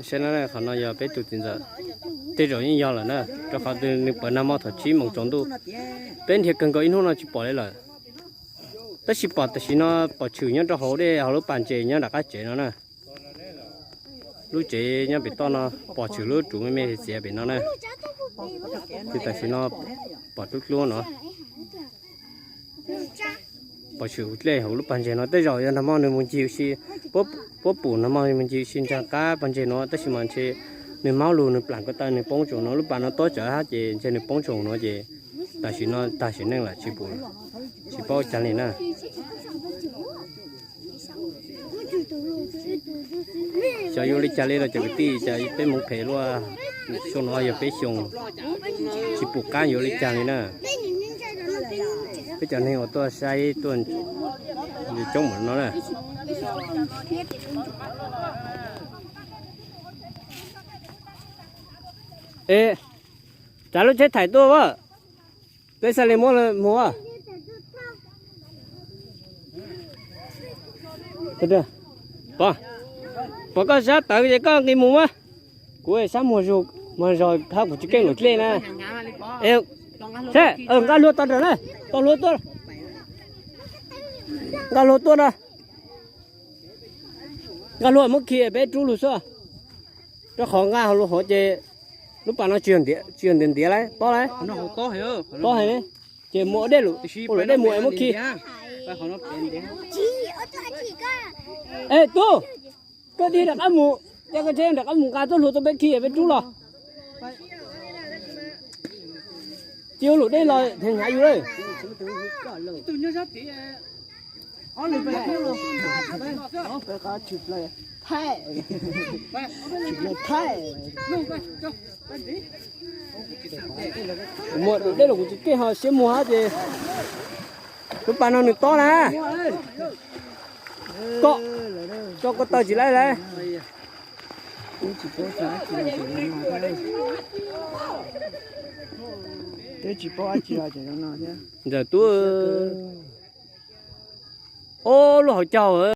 Saib na, qhov no yog peb tus txiv ntxawm, tej zaum yeej yog lawm na, rau qhov twg nws pawv nag hmo thaum tsib moos tsaus ntuj. Peb nrhiav kawg nkaus ib hnub no tsis pom li lawm. Tab sis pom tam sim no pom tshwm nyob rau hauv dej hauv lub pas ntses nyob nram qab tsev no na. Lub tsev nyob pem toj no, pom tshwm lub ruv me me txiav pem no na. Ces tam sim no pom dlub dlub no. Pom tshwm dlej hauv lub pas ntses no, tej zaum yog nag hmo nws mus ncig si, puab pum nag hmo mus ncig si ntsaag qab pas ntses no, tab sis mas ntshe nws maub lug nws plam ko taw nws poob tsaus no, lub pas no tob tsawv hab ces ntshe nws poob tsaus no ces tam sim no tag sim neej lawm, tsis pum, tsis paub ua caag li na. Xyov yuav ua li cas li los cov kwv tij, cas peb moog phem luaj, xyoo no yog peb xyoo tsis pum qaab yuav ua li cas li na. Peb cov neeg uas tuaj saib tuaj coob npaum no na. Es, tsav lub tsheb thaij tuaj a, peb xaav le muab moog a. Pom, pom koj sab tawv ces koj nqis mus mas. Kuv sab muag zug, muag zog hab kuv tsis keej lawm dlej na. Nqaj hlua tau nram na, tau hlua tuaj. Nqaj hlua tuaj na. Nqaj hlua muab khi peb rub lug xwb. Rau qhov nqaj hauv lub hauv ces lub pas no tsis yog ntiav, tsis yog ntiav ntiav lawm, paub lawm. Paub hais, ces mus ua dej lawm, ua lawm dej mus es muab khi. Es tub, koj dig nram qab mus, coj koj tsheb nram qab mus nqa tuaj hlua tuaj peb khi peb rub los. Tsis ua lawm dej los theem hnyav yus lawm. Kuv muaj dej los kuv tsis keej ho siab muag hab ces lub pas no nws tob na. Koj, koj ko taw tsis laib lawm. Ntawm tub, ob lub hauv caug.